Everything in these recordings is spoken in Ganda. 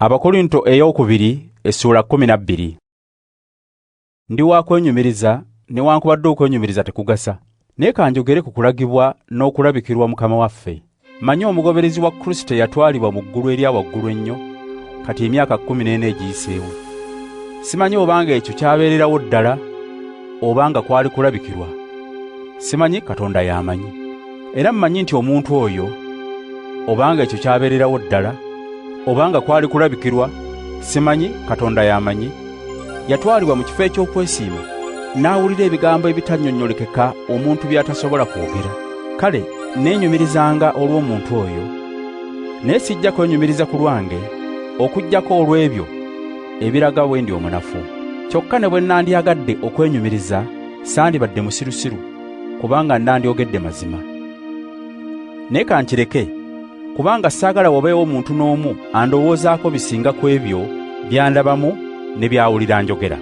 Abakorinto ey'okubiri essuula 12. Ndi wa kwenyumiriza newankubadde okwenyumiriza tekugasa. Naye kanjogere ku kulagibwa n'okulabikirwa Mukama waffe. Mmanyi omugoberezi wa Kristo yatwalibwa mu ggulu erya waggulu ennyo, kati emyaka 14 egiyiseewo. Simanyi obanga ekyo kyabeererawo ddala obanga kwali kulabikirwa. Simanyi, Katonda y'amanyi. Era mmanyi nti omuntu oyo obanga ekyo kyabeererawo ddala obanga kwali kulabikirwa, simanyi, Katonda y'amanyi, yatwalibwa mu kifo eky'okwesiima n'awulira ebigambo ebitannyonnyolekeka omuntu by'atasobola kwogera. Kale neenyumirizanga olw'omuntu oyo, naye sijja kwenyumiriza ku lwange okuggyako olw'ebyo ebiraga bwe ndi omunafu. Kyokka ne bwe nandyagadde okwenyumiriza sandibadde musirusiru, kubanga nandyogedde mazima. Naye kankireke, kubanga saagala wabeewo muntu n'omu andowoozaako bisinga ku ebyo by'andabamu ne by'awulira njogera.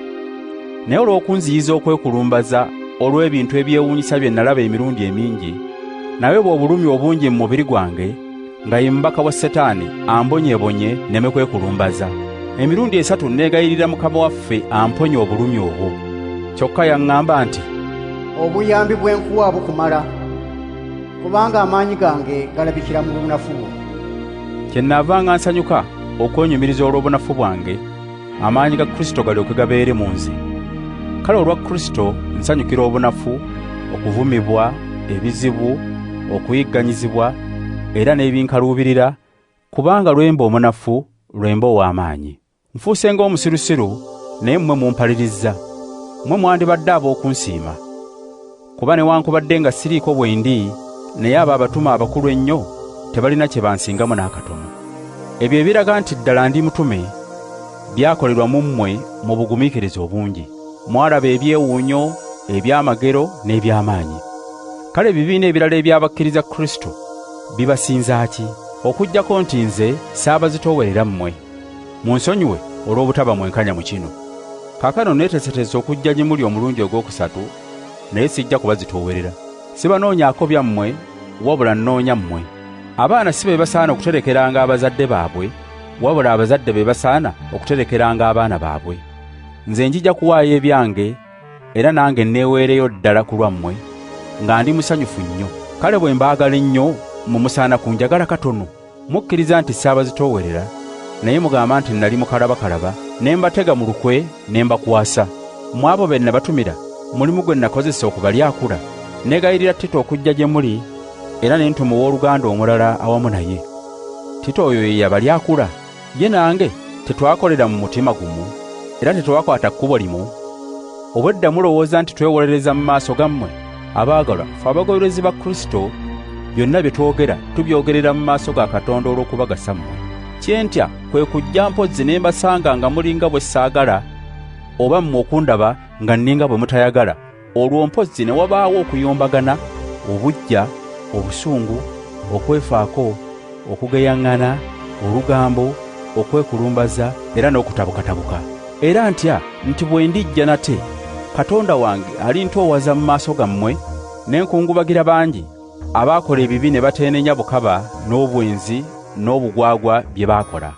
Naye olw'okunziyiza okwekulumbaza olw'ebintu ebyewuunyisa bye nalaba emirundi emingi, naweebwa obulumi obungi mu mubiri gwange, nga ye mubaka wa Setaani ambonyeebonye nneme kwekulumbaza. Emirundi 3 neegayirira Mukama waffe amponye obulumi obwo. Kyokka yaŋŋamba nti, obuyambi bwe nkuwa bukumala, kubanga amaanyi gange galabikira mu bunafu bwo. Kyennaavanga nsanyuka okwenyumiriza olw'obunafu bwange, amaanyi ga Kristo galyoke gabeere mu nze. Kale olwa Kristo nsanyukira obunafu, okuvumibwa, ebizibu, okuyigganyizibwa, era n'ebinkaluubirira, kubanga lwe mba omunafu lwe mba ow'amaanyi. Nfuuse ng'omusirusiru, naye mmwe mumpalirizza. Mmwe mwandibadde ab'okunsiima. Kuba newankubadde nga siriiko bwe ndi, naye abo abatume abakulu ennyo tebalina kye bansingamu n'akatono. Ebyo ebiraga nti ddala ndi mutume byakolerwa mu mmwe mu bugumiikiriza obungi. Mwalaba ebyewuunyo, ebyamagero n'eby'amaanyi. Kale ebibiina ebirala eby'abakkiriza Kristo bibasinza ki? Okuggyako nti nze saabazitoowerera mmwe. Munsonyiwe olw'obutaba mwenkanya mu kino. Kaakano neeteeseteese okujja gye muli omulundi ogwokusatu, naye sijja kubazitoowerera. Sibanoonyaako byammwe, wabula nnoonya mmwe. Abaana si be basaana okuterekeranga abazadde baabwe, wabula abazadde be basaana okuterekeranga abaana baabwe. Nze njija kuwaayo ebyange, era nange neeweereyo ddala ku lwammwe, nga ndi musanyufu nnyo. Kale bwe mbaagala ennyo, mmwe musaana kunjagala katono. Mukkiriza nti saabazitoowerera, naye mugamba nti nali mukalabakalaba, ne mbatega mu lukwe ne mbakwasa. Mu abo be nabatumira, mulimu gwe nakozesa okubalyakula. Neegayirira Tito okujja gye muli, era ne ntuma owooluganda omulala awamu naye. Tito oyo ye yabalyakula, ye nange tetwakolera mu mutima gumu, era tetwakwata kkubo limu. Obwedda mulowooza nti twewolereza mu maaso gammwe? Abaagalwa, ffe abagoberezi ba Kristo, byonna bye twogera tubyogerera mu maaso ga Katonda olw'okubagasa mmwe. Kye ntya kwe kujja mpozzi ne mbasanga nga mulinga bwe saagala, oba mmwe okundaba nga nninga bwe mutayagala, olwo mpozzi ne wabaawo okuyombagana, obuggya, obusungu, okwefaako, okugeyaŋŋana, olugambo, okwekulumbaza era n'okutabukatabuka. Era ntya nti bwe ndijja nate, Katonda wange alintoowaza mu maaso gammwe, ne nkungubagira bangi abaakola ebibi ne bateenenya bukaba n'obwenzi n'obugwagwa bye baakola.